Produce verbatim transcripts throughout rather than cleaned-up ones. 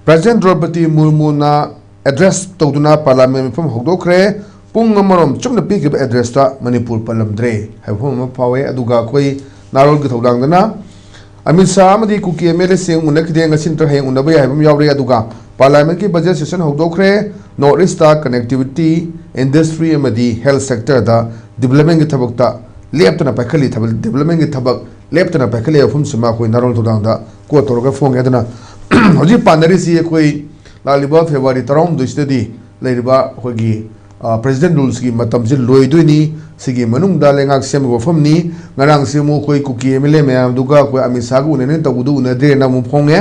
President ꯗ꯭ꯔꯧꯄꯗꯤ ꯃꯨꯔꯃꯨꯅ address ꯇꯧꯗꯨꯅ parliament ꯃꯤꯐꯝ ꯍꯧꯗꯣꯛꯈ꯭ꯔꯦ꯫ ꯄꯨꯡ ꯑꯃꯔꯣꯝ ꯆꯨꯞꯅ ꯄꯤꯈꯤꯕ ꯑꯦꯗ꯭ꯔꯦꯁꯇ ꯃꯅꯤꯄꯨꯔ ꯄꯜꯂꯝꯗ꯭ꯔꯦ ꯍꯥꯏꯕ ꯋꯥꯐꯝ ꯑꯃ ꯐꯥꯎꯋꯦ꯫ ꯑꯗꯨꯒ ꯑꯩꯈꯣꯏ ꯅꯥꯔꯣꯜꯒꯤ ꯊꯧꯗꯥꯡꯗꯅ ꯑꯃꯤꯠ ꯁꯥꯍ ꯑꯃꯗꯤ ꯀꯨꯀꯤ ꯑꯦꯝ ꯑꯦꯜ ꯑꯦꯁꯤꯡ ꯎꯅꯈꯤꯗꯦ, ꯉꯁꯤ ꯅꯠꯇ꯭ꯔꯒ ꯍꯌꯦꯡ ꯎꯅꯕ ꯌꯥꯏ ꯍꯥꯏꯕ ꯑꯃ ꯌꯥꯎꯔꯦ꯫ ꯑꯗꯨꯒ ꯄꯥꯔꯂꯤꯌꯥꯃꯦꯟꯒꯤ ꯕꯖꯦꯠ ꯁꯦꯁꯟ ꯍꯧꯗꯣꯛꯈ꯭ꯔꯦ꯫ ꯅꯣꯔꯠ ꯏꯁꯇ ꯀꯅꯦꯛꯇꯤꯚꯤꯇꯤ, ꯏꯟꯗꯁꯇ꯭ꯔꯤ ꯑꯃꯗꯤ ꯍꯦꯜꯊ ꯁꯦꯛꯇꯔꯗ ꯗꯤꯕꯂꯞꯃꯦꯟꯒꯤ ꯊꯕꯛꯇ ꯂꯦꯞꯇꯅ ꯄꯥꯏꯈꯠꯂꯤ, ꯊꯕꯛ, ꯗꯤꯕꯂꯞꯃꯦꯟꯒꯤ ꯊꯕꯛ ꯂꯦꯞꯇꯅ ꯄꯥꯏꯈꯠꯂꯤ ꯍꯥꯏꯕ ꯋꯥꯐꯝꯁꯤꯃ ꯑꯩꯈꯣꯏ ꯅꯥꯔꯣꯜ ꯊꯧꯗꯥꯡꯗ ꯀꯣꯠ ꯇꯧꯔꯒ ꯐꯣꯡꯉꯦ꯫ ꯑꯗꯨꯅ ꯍꯧꯖꯤꯛ ꯄꯥꯟꯅꯔꯤꯁꯤ ꯑꯩꯈꯣꯏ ꯂꯥꯛꯂꯤꯕ ꯐꯦꯕ꯭ꯔꯨꯋꯥꯔꯤ ꯇꯔꯥꯍꯨꯝꯗꯣꯏꯁꯤꯗꯗꯤ ꯂꯩꯔꯤꯕ ꯑꯩꯈꯣꯏꯒꯤ, ꯑ, ꯄ꯭ꯔꯦꯁꯤꯗꯦꯟ ꯔꯨꯜꯁꯀꯤ ꯃꯇꯝꯁꯤ ꯂꯣꯏꯗꯣꯏꯅꯤ꯫ ꯁꯤꯒꯤ ꯃꯅꯨꯡꯗ ꯂꯩꯉꯥꯛ ꯁꯦꯝꯕꯒꯤ ꯋꯥꯐꯝꯅꯤ꯫ ꯉꯔꯥꯡꯁꯤ ꯑꯃꯨꯛ ꯑꯩꯈꯣꯏ ꯀꯨꯀꯤ ꯑꯦꯝ ꯑꯦꯜ ꯑꯦ ꯃꯌꯥꯝꯗꯨꯒ ꯑꯩꯈꯣꯏ ꯑꯃꯤꯠ ꯁꯥꯍꯒ ꯎꯅꯅꯤ ꯇꯧꯕꯗꯨ ꯎꯅꯗ꯭ꯔꯦꯅ ꯑꯃꯨꯛ ꯐꯣꯡꯉꯦ꯫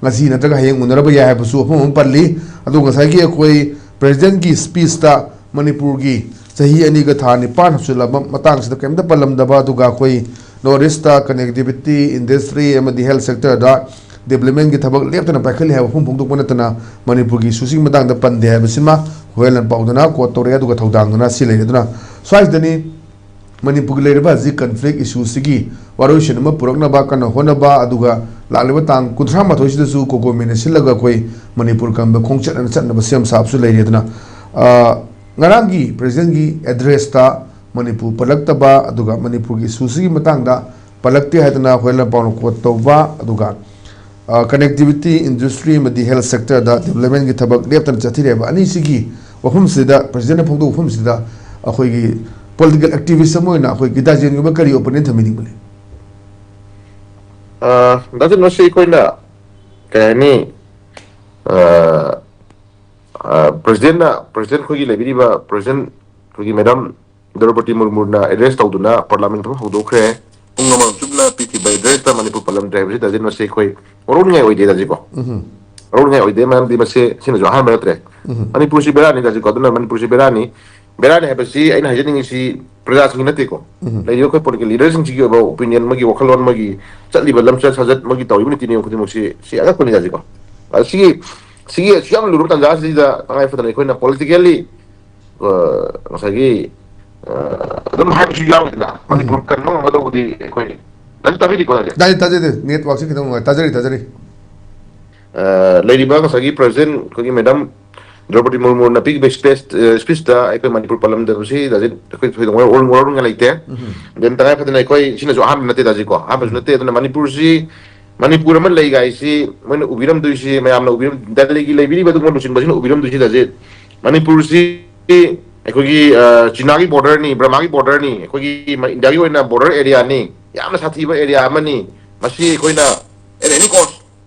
ꯉꯁꯤ ꯅꯠꯇ꯭ꯔꯒ ꯍꯌꯦꯡ ꯎꯅꯔꯕ ꯌꯥꯏ ꯍꯥꯏꯕꯁꯨ ꯋꯥꯐꯝ ꯑꯃ ꯄꯜꯂꯤ꯫ ꯑꯗꯨꯒ ꯉꯁꯥꯏꯒꯤ ꯑꯩꯈꯣꯏ ꯄ꯭ꯔꯦꯁꯤꯗꯦꯟꯒꯤ ꯁ꯭ꯄꯤꯁꯇ ꯃꯅꯤꯄꯨꯔꯒꯤ ꯆꯍꯤ ꯑꯅꯤꯒ ꯊꯥ ꯅꯤꯄꯥꯟ ꯍꯥꯞꯆꯤꯜꯂꯕ ꯃꯇꯥꯡꯁꯤꯗ ꯀꯔꯤꯝꯇ ꯄꯜꯂꯝꯗꯕ, ꯑꯗꯨꯒ ꯑꯩꯈꯣꯏ ꯅꯣꯔꯠ ꯏꯁꯇ ꯀꯅꯦꯛꯇꯤꯚꯤꯇꯤ, ꯏꯟꯗꯁꯇ꯭ꯔꯤ ꯑꯃꯗꯤ ꯍꯦꯜꯊ ꯁꯦꯛꯇꯔꯗ ꯗꯤꯕꯂꯞꯃꯦꯟꯒꯤ ꯊꯕꯛ ꯂꯦꯞꯇꯅ ꯄꯥꯏꯈꯠꯂꯤ ꯍꯥꯏꯕ ꯋꯥꯐꯝ ꯐꯣꯡꯗꯣꯛꯄ ꯅꯠꯇꯅ ꯃꯅꯤꯄꯨꯔꯒꯤ ꯏꯁꯨꯁꯤꯡꯒꯤ ꯃꯇꯥꯡꯗ ꯄꯟꯗꯦ ꯍꯥꯏꯕꯁꯤꯃ ꯍꯣꯌꯦꯜ ꯂꯥꯟꯄꯥꯎꯗꯅ ꯀꯣꯠ ꯇꯧꯔꯛꯑꯦ꯫ ꯑꯗꯨꯒ ꯊꯧꯗꯥꯡꯗꯨꯅ ꯁꯤ ꯂꯩꯔꯦ꯫ ꯑꯗꯨꯅ ꯁ꯭ꯋꯥꯏꯁꯤꯗꯅꯤ ꯃꯅꯤꯄꯨꯔꯒꯤ ꯂꯩꯔꯤꯕ ꯍꯧꯖꯤꯛ ꯀꯟꯐ꯭ꯂꯤꯛ ꯏꯁꯨꯁꯤꯒꯤ ꯋꯥꯔꯣꯏꯁꯤꯟ ꯑꯃ ꯄꯨꯔꯛꯅꯕ ꯀꯟꯅ ꯍꯣꯠꯅꯕ, ꯑꯗꯨꯒ ꯂꯥꯛꯂꯤꯕ ꯇꯥꯡ ꯀꯨꯟꯊ꯭ꯔꯥ ꯃꯥꯊꯣꯏꯁꯤꯗꯁꯨ ꯀꯣꯀꯣꯃꯤꯅ ꯁꯤꯜꯂꯒ ꯑꯩꯈꯣꯏ ꯃꯅꯤꯄꯨꯔ ꯀꯝꯕ ꯈꯣꯡꯆꯠ ꯑꯅ ꯆꯠꯅꯕ ꯁꯦꯝ ꯁꯥꯕꯁꯨ ꯂꯩꯔꯤ꯫ ꯑꯗꯨꯅ, ꯑ, ꯉꯔꯥꯡꯒꯤ ꯄ꯭ꯔꯦꯁꯤꯗꯦꯟꯒꯤ ꯑꯦꯗ꯭ꯔꯦꯁꯇ ꯃꯅꯤꯄꯨꯔ ꯄꯜꯂꯛꯇꯕ, ꯑꯗꯨꯒ ꯃꯅꯤꯄꯨꯔꯒꯤ ꯏꯁꯨꯁꯤꯒꯤ ꯃꯇꯥꯡꯗ ꯄꯜꯂꯛꯇꯦ ꯍꯥꯏꯗꯅ ꯍꯣꯌꯦꯜ ꯂꯥꯟꯄꯥꯎꯅ ꯀꯣꯠ ꯇꯧꯕ, ꯑꯗꯨꯒ, ꯑ, ꯀꯅꯦꯛꯇꯤꯚꯤꯇꯤ, ꯏꯟꯗꯁꯇ꯭ꯔꯤ ꯑꯃꯗꯤ ꯍꯦꯜꯊ ꯁꯦꯛꯇꯔꯗ ꯗꯤꯕꯂꯞꯃꯦꯟꯒꯤ ꯊꯕꯛ ꯂꯦꯞꯇꯅ ꯆꯠꯊꯔꯤ ꯍꯥꯏꯕ ꯑꯅꯤꯁꯤꯒꯤ ꯋꯥꯐꯝꯁꯤꯗ, ꯄ꯭ꯔꯦꯁꯤꯗꯦꯟꯅ ꯐꯣꯡꯗꯣꯛꯄ ꯋꯥꯐꯝꯁꯤꯗ ꯑꯩꯈꯣꯏꯒꯤ ꯄꯣꯂꯤꯇꯤꯀꯦꯜ ꯑꯦꯛꯇꯤꯚꯤꯁ ꯑꯃ ꯑꯣꯏꯅ ꯑꯩꯈꯣꯏ ꯒꯤꯇꯥꯖꯦꯟꯒꯨꯝꯕ ꯀꯔꯤ ꯑꯣꯄꯤꯅꯤꯌꯟ ꯊꯝꯕꯤꯅꯤꯡꯕ ꯂꯩ? ꯑ, ꯗꯥ ꯖꯤꯟ, ꯃꯁꯤ ꯑꯩꯈꯣꯏꯅ ꯀꯩ ꯍꯥꯏꯅꯤ, ꯑ, ꯑ, ꯄ꯭ꯔꯦꯁꯤꯗꯦꯟꯅ, ꯄ꯭ꯔꯦꯁꯤꯗꯦꯟ ꯑꯩꯈꯣꯏꯒꯤ ꯂꯩꯕꯤꯔꯤꯕ ꯄ꯭ꯔꯦꯁꯤꯗꯦꯟ ꯑꯩꯈꯣꯏꯒꯤ ꯃꯦꯗꯥꯝ ꯗ꯭ꯔꯧꯄꯗꯤ ꯃꯨꯔꯃꯨꯅ ꯑꯦꯗ꯭ꯔꯦꯁ ꯇꯧꯗꯨꯅ ꯄꯥꯔꯂꯤꯌꯥꯃꯦꯟ ꯊꯕꯛ ꯍꯧꯗꯣꯛꯈ꯭ꯔꯦ꯫ ꯄꯨꯡ ꯑꯃ ꯆꯨꯞꯅ ꯄꯤꯈꯤꯕ ꯑꯦꯗ꯭ꯔꯦꯁꯇ ꯃꯅꯤꯄꯨꯔ ꯄꯜꯂꯝꯗ꯭ꯔꯦ ꯍꯥꯏꯕꯁꯤ, ꯗꯥ ꯖꯤꯟ, ꯃꯁꯤ ꯑꯩꯈꯣꯏ ꯋꯥꯔꯧꯅꯤꯡꯉꯥꯏ ꯑꯣꯏꯗꯦ, ꯗꯥ ꯖꯤꯀꯣ꯫ ꯎꯝ꯫ ꯋꯥꯔꯧꯅꯤꯡꯉꯥꯏ ꯑꯣꯏꯗꯦ, ꯃꯔꯝꯗꯤ ꯃꯁꯤ ꯁꯤꯅꯁꯨ ꯑꯍꯥꯟꯕ ꯅꯠꯇ꯭ꯔꯦ꯫ ꯎꯝ꯫ ꯃꯅꯤꯄꯨꯔꯁꯤ ꯕꯦꯔꯥꯅꯤ, ꯗꯥ ꯖꯤꯀꯣ꯫ ꯑꯗꯨꯅ ꯃꯅꯤꯄꯨꯔꯁꯤ ꯕꯦꯔꯥꯅꯤ꯫ ꯕꯦꯔꯥꯅꯤ ꯍꯥꯏꯕꯁꯤ ꯑꯩꯅ ꯍꯥꯏꯖꯅꯤꯡꯉꯤꯁꯤ ꯄ꯭ꯔꯖꯥꯁꯤꯡꯒꯤ ꯅꯠꯇꯦꯀꯣ꯫ ꯎꯝ꯫ ꯂꯩꯔꯤꯕ ꯑꯩꯈꯣꯏ ꯄꯣꯂꯤꯇꯤꯀꯦꯜ ꯂꯤꯗꯔꯁꯤꯡꯁꯤꯒꯤ ꯑꯣꯏꯕ ꯑꯣꯄꯤꯅꯤꯌꯟ, ꯃꯣꯏꯒꯤ ꯋꯥꯈꯜꯂꯣꯟ, ꯃꯣꯏꯒꯤ ꯆꯠꯂꯤꯕ ꯂꯝꯆꯠ ꯁꯥꯖꯠ, ꯃꯣꯏꯒꯤ ꯇꯧꯔꯤꯕ ꯅꯤꯇꯤ ꯅꯤꯌꯣꯝ ꯈꯨꯗꯤꯡꯃꯛꯁꯤ, ꯁꯤ ꯑꯉꯛꯄꯅꯤ, ꯗꯥ ꯖꯤꯀꯣ꯫ ꯑ, ꯁꯤꯒꯤ, ꯁꯤꯒꯤ ꯑꯁꯨꯛ ꯌꯥꯝ ꯂꯨꯔꯕ ꯇꯥꯟꯖꯥ ꯑꯁꯤꯗ ꯇꯉꯥꯏ ꯐꯗꯅ ꯑꯩꯈꯣꯏꯅ ꯄꯣꯂꯤꯇꯤꯀꯦꯜꯂꯤ ꯑ, ꯉꯁꯥꯏꯒꯤ, ꯑ, ꯑꯗꯨꯝ ꯍꯥꯏꯕꯁꯨ ꯌꯥꯎꯔꯤꯗꯅ, ꯎꯝ꯫ ꯃꯅꯤꯄꯨꯔ ꯀꯟꯕ ꯉꯝꯒꯗꯧꯕꯗꯤ ꯑꯩꯈꯣꯏ, ꯅꯪ ꯇꯥꯕꯤꯔꯤꯀꯣ, ꯅꯪꯗꯤ? ꯇꯥꯏ, ꯇꯥꯖꯗꯦ꯫ ꯅꯦꯠꯋꯥꯛꯁꯤ ꯈꯤꯇꯪ ꯅꯨꯡꯉꯥꯏ-, ꯇꯥꯖꯔꯤ, ꯇꯥꯖꯔꯤ꯫ ꯑ, ꯂꯩꯔꯤꯕ ꯉꯁꯥꯏꯒꯤ ꯄ꯭ꯔꯖꯦꯟ ꯑꯩꯈꯣꯏꯒꯤ ꯃꯦꯗꯥꯝ ꯗ꯭ꯔꯧꯄꯗꯤ ꯃꯨꯔꯃꯨꯅ ꯄꯤꯈꯤꯕ ꯁ꯭ꯄꯤꯁ, ꯑ, ꯁ꯭ꯄꯤꯁꯇ ꯑꯩꯈꯣꯏ ꯃꯅꯤꯄꯨꯔ ꯄꯜꯂꯝꯗꯕꯁꯤ ꯗꯥꯖꯤꯠ ꯑꯩꯈꯣꯏ ꯊꯣꯏꯗꯣꯛꯅ ꯋꯥꯔꯧ-, ꯋꯥꯔꯧꯅꯤꯡꯉꯥꯏ ꯂꯩꯇꯦ꯫ ꯎꯝ꯫ Then ꯇꯉꯥꯏ ꯐꯗꯅ ꯑꯩꯈꯣꯏ ꯁꯤꯅꯁꯨ ꯑꯍꯥꯟꯕ ꯅꯠꯇꯦ ꯗꯥꯖꯤꯠ ꯀꯣ, ꯑꯍꯥꯟꯕꯁꯨ ꯎꯝ꯫ ꯅꯠꯇꯦ꯫ ꯑꯗꯨꯅ ꯃꯅꯤꯄꯨꯔꯁꯤ, ꯃꯅꯤꯄꯨꯔ ꯑꯃ ꯂꯩ ꯀꯥꯏꯁꯤ ꯃꯣꯏꯅ ꯎꯕꯤꯔꯝꯗꯣꯏꯁꯤ, ꯃꯌꯥꯝꯅ ꯎꯕꯤꯔꯝ-, ꯗꯦꯜꯂꯤꯒꯤ ꯂꯩꯕꯤꯔꯤꯕ ꯑꯗꯨꯒꯨꯝꯕ ꯂꯨꯆꯤꯡꯕꯁꯤꯡꯅ ꯎꯕꯤꯔꯝꯗꯣꯏꯁꯤ ꯗꯥꯖꯤꯠ, ꯃꯅꯤꯄꯨꯔꯁꯤ ꯑꯩꯈꯣꯏꯒꯤ, ꯑ, ꯆꯤꯅꯥꯒꯤ ꯕꯣꯔꯗꯔꯅꯤ, ꯕꯔꯃꯥꯒꯤ ꯕꯣꯔꯗꯔꯅꯤ, ꯑꯩꯈꯣꯏꯒꯤ ꯃ-, ꯏꯟꯗꯤꯌꯥꯒꯤ ꯑꯣꯏꯅ ꯕꯣꯔꯗꯔ ꯑꯦꯔꯤꯌꯥꯅꯤ, ꯌꯥꯝꯅ ꯁꯥꯊꯤꯕ ꯑꯦꯔꯤꯌꯥ ꯑꯃꯅꯤ꯫ ꯃꯁꯤ ꯑꯩꯈꯣꯏꯅ at any cost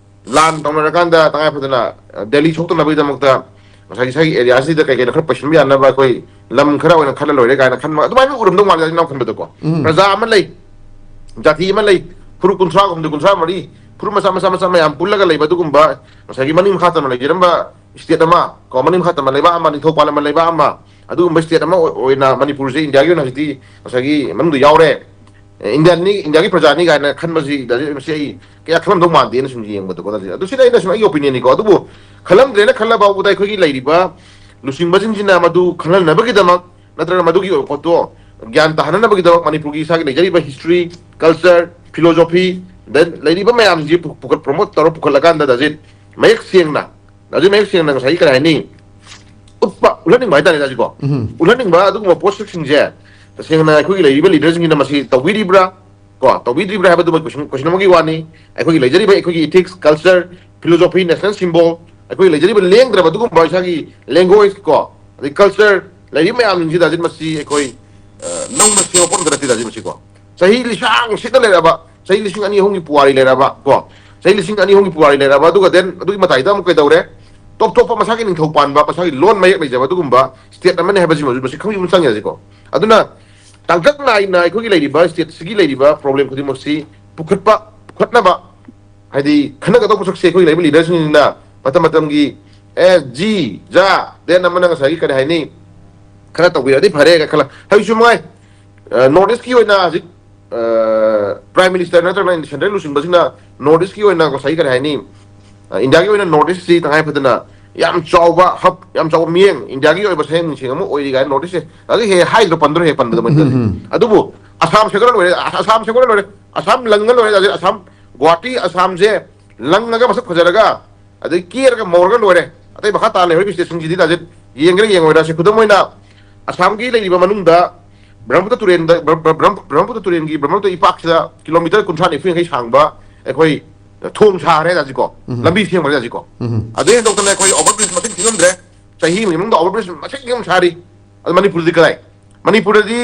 ꯂꯥꯟ ꯇꯧꯅꯔꯀꯥꯟꯗ ꯇꯉꯥꯏ ꯐꯗꯅ, ꯑ, ꯗꯦꯜꯂꯤ ꯁꯣꯛꯇꯅꯕꯒꯤꯗꯃꯛꯇ ꯉꯁꯥꯏꯒꯤ ꯏꯁꯥꯒꯤ ꯑꯦꯔꯤꯌꯥꯁꯤꯗ ꯀꯩ ꯀꯩꯅꯣ ꯈꯔ ꯄꯩꯁꯤꯟꯕ ꯌꯥꯅꯕ ꯑꯩꯈꯣꯏ ꯂꯝ ꯈꯔ ꯑꯣꯏꯅ ꯈꯜꯂ ꯂꯣꯏꯔꯦ ꯀꯥꯏꯅ ꯈꯟꯕ ꯑꯗꯨꯃꯥꯏꯅ ꯎꯔꯝꯗꯧ ꯃꯥꯜꯂꯦ꯫ ꯑꯩꯅ ꯈꯟꯕꯗꯀꯣ, ꯎꯝ꯫ ꯄ꯭ꯔꯖꯥ ꯑꯃ ꯂꯩ, ꯖꯥꯇꯤ ꯑꯃ ꯂꯩ, ꯐꯨꯔꯨꯞ ꯀꯨꯟꯊ꯭ꯔꯥ ꯍꯨꯝꯗꯣꯏ, ꯀꯨꯟꯊ꯭ꯔꯥ ꯃꯔꯤ, ꯐꯨꯔꯨꯞ ꯃꯆꯥ ꯃꯆꯥ ꯃꯆꯥ ꯃꯌꯥꯝ ꯄꯨꯜꯂꯒ ꯂꯩꯕ ꯑꯗꯨꯒꯨꯝꯕ ꯉꯁꯥꯏꯒꯤ ꯃꯅꯤꯡ ꯃꯈꯥ ꯇꯝꯅ ꯂꯩꯖꯔꯝꯕ ꯁ꯭ꯇꯦꯠ ꯑꯃ, ꯀꯣ, ꯃꯅꯤꯡ ꯃꯈꯥ ꯇꯝꯅ ꯂꯩꯕꯥꯛ ꯑꯃ, ꯅꯤꯡꯊꯧ ꯄꯥꯜꯂꯝꯕ ꯂꯩꯕꯥꯛ ꯑꯃ, ꯑꯗꯨꯒꯨꯝꯕ ꯁ꯭ꯇꯦꯠ ꯑꯃ ꯑꯣꯏ-, ꯑꯣꯏꯅ ꯃꯅꯤꯄꯨꯔꯁꯦ ꯏꯟꯗꯤꯌꯥꯒꯤ ꯑꯣꯏꯅ ꯍꯧꯖꯤꯛꯇꯤ ꯉꯁꯥꯏꯒꯤ ꯃꯅꯨꯡꯗ ꯌꯥꯎꯔꯦ꯫ ꯑꯦ, ꯏꯟꯗꯤꯌꯥꯟꯅꯤ, ꯏꯟꯗꯤꯌꯥꯒꯤ ꯄ꯭ꯔꯖꯥꯅꯤ ꯀꯥꯏꯅ ꯈꯟꯕꯁꯤ ꯗꯥꯖꯤꯠ, ꯃꯁꯤ ꯑꯩ ꯀꯌꯥ ꯈꯜꯂꯝꯗꯧ ꯃꯥꯟꯗꯦꯅ ꯁꯨꯝ ꯌꯦꯡꯕꯗꯀꯣ, ꯗꯥꯖꯤꯠ꯫ ꯑꯗꯨ ꯁꯤꯅ ꯑꯩꯅ ꯁꯨꯝ ꯑꯩꯒꯤ ꯑꯣꯄꯤꯅꯤꯌꯟꯅꯤꯀꯣ꯫ ꯑꯗꯨꯕꯨ ꯈꯜꯂꯝꯗ꯭ꯔꯦꯅ ꯈꯜꯂ ꯐꯥꯎꯕꯗ ꯑꯩꯈꯣꯏꯒꯤ ꯂꯩꯔꯤꯕ ꯂꯨꯆꯤꯡꯕꯁꯤꯡꯁꯤꯅ ꯃꯗꯨ ꯈꯪꯍꯟꯅꯕꯒꯤꯗꯃꯛ ꯅꯠꯇ꯭ꯔꯒ ꯃꯗꯨꯒꯤ ꯑꯣꯏꯕ ꯄꯣꯠꯇꯣ ꯒ꯭ꯌꯥꯟ ꯇꯥꯍꯟꯅꯕꯒꯤꯗꯃꯛ ꯃꯅꯤꯄꯨꯔꯒꯤ ꯏꯁꯥꯒꯤ ꯂꯩꯖꯔꯤꯕ history, culture, philosophy, then ꯂꯩꯔꯤꯕ ꯃꯌꯥꯝꯁꯤ ꯄꯨ-, ꯄꯨꯈꯠ-, promote ꯇꯧꯔ ꯄꯨꯈꯠꯂꯀꯥꯟꯗ ꯗꯥꯖꯤꯠ ꯃꯌꯦꯛ ꯁꯦꯡꯅ, ꯗꯥꯖꯤꯠ ꯃꯌꯦꯛ ꯁꯦꯡꯅ ꯉꯁꯥꯏꯒꯤ ꯀꯔꯤ ꯍꯥꯏꯅꯤ, ꯎꯠꯄ, ꯎꯠꯍꯟꯅꯤꯡꯕ ꯍꯥꯏꯇꯥꯔꯦ ꯗꯥꯖꯤꯠꯀꯣ꯫ ꯎꯝ꯫ ꯎꯠꯍꯟꯅꯤꯡꯕ ꯑꯗꯨꯒꯨꯝꯕ ꯄꯣꯠꯁꯛꯁꯤꯡꯁꯦ ꯇꯁꯦꯡꯅ ꯑꯩꯈꯣꯏꯒꯤ ꯂꯩꯔꯤꯕ ꯂꯤꯗꯔꯁꯤꯡꯁꯤꯅ ꯃꯁꯤ ꯇꯧꯕꯤꯔꯤꯕ꯭ꯔꯥ, ꯀꯣ, ꯇꯧꯕꯤꯗ꯭ꯔꯤꯕ꯭ꯔꯥ ꯍꯥꯏꯕꯗꯨꯃ ꯀꯣꯏꯁꯟ, ꯀꯣꯏꯁꯟ ꯑꯃꯒꯤ ꯋꯥꯅꯤ꯫ ꯑꯩꯈꯣꯏꯒꯤ ꯂꯩꯖꯔꯤꯕ ꯑꯩꯈꯣꯏꯒꯤ ethics, culture, philosophy, national symbol, ꯑꯩꯈꯣꯏꯒꯤ ꯂꯩꯖꯔꯤꯕ ꯂꯦꯡꯗ꯭ꯔꯕ ꯑꯗꯨꯒꯨꯝꯕ ꯏꯁꯥꯒꯤ language ꯀꯣ, ꯑꯗꯩ culture, ꯂꯩꯔꯤꯕ ꯃꯌꯥꯝꯁꯤꯡꯁꯤ ꯗꯥꯖꯤꯠ ꯃꯁꯤ ꯑꯩꯈꯣꯏ, ꯑ, ꯅꯧꯅ ꯁꯦꯝꯕ ꯄꯣꯠ ꯑꯝꯇ ꯅꯠꯇꯦ ꯗꯥꯖꯤꯠ ꯃꯁꯤ ꯀꯣ꯫ ꯆꯍꯤ ꯂꯤꯁꯥꯡ ꯁꯤꯠꯅ ꯂꯩꯔꯛꯑꯕ, ꯆꯍꯤ ꯂꯤꯁꯤꯡ ꯑꯅꯤ ꯑꯍꯨꯝꯒꯤ ꯄꯨꯋꯥꯔꯤ ꯂꯩꯔꯛꯑꯕ ꯀꯣ, ꯆꯍꯤ ꯂꯤꯁꯤꯡ ꯑꯅꯤ ꯑꯍꯨꯝꯒꯤ ꯄꯨꯋꯥꯔꯤ ꯂꯩꯔꯛꯑꯕ, ꯑꯗꯨꯒ then ꯑꯗꯨꯒꯤ ꯃꯇꯥꯏꯗ ꯑꯃꯨꯛ ꯀꯩꯗꯧꯔꯦ? ꯇꯣꯞ ꯇꯣꯞꯄ ꯃꯁꯥꯒꯤ ꯅꯤꯡꯊꯧ ꯄꯥꯟꯕ, ꯃꯁꯥꯒꯤ ꯂꯣꯟ ꯃꯌꯦꯛ ꯂꯩꯖꯕ ꯑꯗꯨꯒꯨꯝꯕ ꯁ꯭ꯇꯦꯠ ꯑꯃꯅꯤ ꯍꯥꯏꯕꯁꯤꯃꯁꯨ ꯃꯁꯤ ꯈꯪꯕꯤꯕ ꯑꯃ ꯆꯪꯉꯦ ꯍꯧꯖꯤꯛꯀꯣ꯫ ꯑꯗꯨꯅ ꯇꯥꯡꯀꯛ ꯅꯥꯏꯅ ꯑꯩꯈꯣꯏꯒꯤ ꯂꯩꯔꯤꯕ ꯁ꯭ꯇꯦꯠꯁꯤꯒꯤ ꯂꯩꯔꯤꯕ ꯄ꯭ꯔꯣꯕ꯭ꯂꯦꯝ ꯈꯨꯗꯤꯡꯃꯛꯁꯤ ꯄꯨꯈꯠꯄ, ꯄꯨꯈꯠꯅꯕ, ꯍꯥꯏꯗꯤ ꯈꯟꯅꯒꯗꯧꯕ ꯄꯣꯠꯁꯛꯁꯦ ꯑꯩꯈꯣꯏ ꯂꯩꯔꯤꯕ ꯂꯤꯗꯔꯁꯤꯡꯁꯤꯅ ꯃꯇꯝ ꯃꯇꯝꯒꯤ ꯑꯦ, ꯖꯤ, ꯖꯥ, then ꯑꯃꯅ ꯉꯁꯥꯏꯒꯤ ꯀꯔꯤ ꯍꯥꯏꯅꯤ, ꯈꯔ ꯇꯧꯕꯤꯔꯗꯤ ꯐꯔꯦ ꯈꯜꯂ ꯍꯧꯖꯤꯛꯁꯨ ꯃꯉꯥꯏ꯫ ꯑ, ꯅꯣꯔꯠ ꯏꯁꯀꯤ ꯑꯣꯏꯅ ꯍꯧꯖꯤꯛ, ꯑ, ꯄ꯭ꯔꯥꯏꯝ ꯃꯤꯅꯤꯁꯇꯔ ꯅꯠꯇ꯭ꯔꯒꯅ ꯁꯦꯟꯇ꯭ꯔꯦꯜ ꯂꯨꯆꯤꯡꯕꯁꯤꯡꯅ ꯅꯣꯔꯠ ꯏꯁꯀꯤ ꯑꯣꯏꯅ ꯉꯁꯥꯏꯒꯤ ꯀꯔꯤ ꯍꯥꯏꯅꯤ, ꯑ, ꯏꯟꯗꯤꯌꯥꯒꯤ ꯑꯣꯏꯅ ꯅꯣꯔꯠ ꯏꯁꯁꯤ ꯇꯉꯥꯏ ꯐꯗꯅ ꯌꯥꯝ ꯆꯥꯎꯕ ꯍꯕ, ꯌꯥꯝ ꯆꯥꯎꯕ ꯃꯤꯠꯌꯦꯡ, ꯏꯟꯗꯤꯌꯥꯒꯤ ꯑꯣꯏꯕ ꯁꯌꯦꯡ ꯃꯤꯡꯁꯦꯡ ꯑꯃ ꯑꯣꯏꯔꯤ ꯀꯥꯏꯅ ꯅꯣꯔꯠ ꯏꯁꯁꯦ ꯍꯧꯖꯤꯛ ꯍꯦꯛ ꯍꯥꯏꯗ꯭ꯔꯣ, ꯄꯟꯗ꯭ꯔꯣ, ꯍꯦꯛ ꯄꯟꯕꯗ ꯃꯣꯏꯅ ꯎꯝ, ꯎꯝ꯫ ꯑꯗꯨꯕꯨ ꯑꯁꯥꯝ ꯁꯦꯝꯒꯠꯂ ꯂꯣꯏꯔꯦ, ꯑꯁꯥꯝ ꯁꯦꯝꯒꯠꯂ ꯂꯣꯏꯔꯦ, ꯑꯁꯥꯝ ꯂꯪꯉ ꯂꯣꯏꯔꯦ꯫ ꯍꯧꯖꯤꯛ ꯑꯁꯥꯝ, ꯒꯨꯋꯥꯍꯥꯇꯤ ꯑꯁꯥꯝꯁꯦ ꯂꯪꯉꯒ ꯃꯁꯛ ꯐꯖꯔꯒ ꯑꯗꯩ ꯀꯦꯔꯒ ꯃꯧꯔꯒ ꯂꯣꯏꯔꯦ꯫ ꯑꯇꯩ ꯃꯈꯥ ꯇꯥꯅ ꯂꯩꯍꯧꯔꯤꯕ ꯁ꯭ꯇꯦꯠꯁꯤꯡꯁꯤꯗꯤ ꯇꯥꯖꯤꯠ ꯌꯦꯡꯒꯦꯔꯥ ꯌꯦꯡꯉꯣꯏꯔꯥ, ꯁꯤ ꯈꯨꯗꯝ ꯑꯣꯏꯅ ꯑꯁꯥꯝꯒꯤ ꯂꯩꯔꯤꯕ ꯃꯅꯨꯡꯗ ꯕ꯭ꯔꯍꯃꯄꯨꯇ꯭ꯔ ꯇꯨꯔꯦꯟꯗ, ꯕ꯭ꯔ-, ꯕ꯭ꯔ-, ꯕ꯭ꯔꯍꯃꯄꯨꯇ꯭ꯔ ꯇꯨꯔꯦꯟꯒꯤ ꯕ꯭ꯔꯍꯃꯄꯨꯇ꯭ꯔ ꯏꯄꯥꯛꯁꯤꯗ ꯀꯤꯂꯣꯃꯤꯇꯔ ꯀꯨꯟꯊ꯭ꯔꯥ ꯅꯤꯐꯨ ꯌꯥꯡꯈꯩ ꯁꯥꯡꯕ ꯑꯩꯈꯣꯏ ꯊꯣꯡ ꯁꯥꯈ꯭ꯔꯦ ꯍꯧꯖꯤꯛꯀꯣ꯫ ꯎꯝ꯫ ꯂꯝꯕꯤ ꯁꯦꯝꯈ꯭ꯔꯦ ꯍꯧꯖꯤꯛꯀꯣ꯫ ꯎꯝ꯫ ꯑꯗꯨ ꯍꯦꯟꯗꯣꯛꯇꯅ ꯑꯩꯈꯣꯏ ꯑꯣꯚꯔ ꯕ꯭ꯔꯤꯖ ꯃꯁꯤꯡ ꯊꯤꯉꯝꯗ꯭ꯔꯦ꯫ ꯆꯍꯤ ꯑꯃꯒꯤ ꯃꯅꯨꯡꯗ ꯑꯣꯚꯔ ꯕ꯭ꯔꯤꯖ ꯃꯁꯤꯡ ꯊꯤꯉꯝ ꯁꯥꯔꯤ꯫ ꯑꯗꯨ ꯃꯅꯤꯄꯨꯔꯗꯤ ꯀꯗꯥꯏ? ꯃꯅꯤꯄꯨꯔꯗꯗꯤ,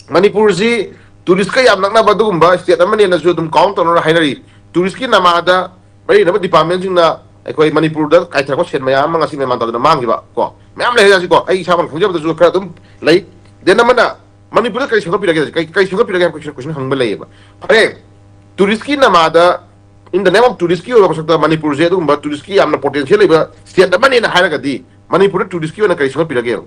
ꯃꯅꯤꯄꯨꯔꯁꯤ ꯇꯨꯔꯤꯁꯀ ꯌꯥꯝ ꯅꯛꯅꯕ ꯑꯗꯨꯒꯨꯝꯕ ꯁ꯭ꯇꯦꯠ ꯑꯃꯅꯦꯅꯁꯨ ꯑꯗꯨꯝ ꯀꯥꯎꯟ ꯇꯧꯅꯔ ꯍꯥꯏꯅꯔꯤ꯫ ꯇꯨꯔꯤꯁꯀꯤ ꯅꯃꯥꯗ ꯃꯔꯤ ꯂꯩꯅꯕ ꯗꯤꯄꯥꯔꯠꯃꯦꯟꯁꯤꯡꯅ ꯑꯩꯈꯣꯏ ꯃꯅꯤꯄꯨꯔꯗ ꯀꯥꯏꯊꯔꯛꯄ ꯁꯦꯟ ꯃꯌꯥꯝ ꯑꯃ ꯉꯁꯤ ꯃꯦꯟꯃꯥꯟ ꯇꯥꯗꯅ ꯃꯥꯡꯈꯤꯕ ꯀꯣ ꯃꯌꯥꯝ ꯂꯩꯔꯦ꯫ ꯍꯧꯖꯤꯛꯀꯣ ꯑꯩ ꯏꯁꯥꯃꯛ ꯈꯪꯖꯕꯗꯁꯨ ꯈꯔ ꯑꯗꯨꯝ ꯂꯩ꯫ ꯗꯦꯟ ꯑꯃꯅ ꯃꯅꯤꯄꯨꯔꯗ ꯀꯔꯤ ꯁꯦꯝꯒꯠꯄꯤꯔꯒꯦ, ꯀꯔꯤ, ꯀꯔꯤ ꯁꯦꯝꯒꯠꯄꯤꯔꯒꯦ ꯍꯥꯏꯕ ꯀꯣꯏꯁꯟ, ꯀꯣꯏꯁꯟ ꯍꯪꯕ ꯂꯩꯌꯦꯕ꯫ ꯐꯔꯦ, ꯇꯨꯔꯤꯁꯀꯤ ꯅꯃꯥꯗ, in the name of ꯇꯨꯔꯤꯁꯀꯤ ꯑꯣꯏꯕ ꯃꯁꯛꯇ ꯃꯅꯤꯄꯨꯔꯁꯦ ꯑꯗꯨꯒꯨꯝꯕ ꯇꯨꯔꯤꯁꯀꯤ ꯌꯥꯝꯅ ꯄꯣꯇꯦꯟꯁꯤꯌꯦꯜ ꯂꯩꯕ ꯁ꯭ꯇꯦꯠ ꯑꯃꯅꯦꯅ ꯍꯥꯏꯔꯒꯗꯤ ꯃꯅꯤꯄꯨꯔꯗ ꯇꯨꯔꯤꯁꯀꯤ ꯑꯣꯏꯅ ꯀꯔꯤ ꯁꯦꯝꯒꯠꯄꯤꯔꯒꯦꯕ?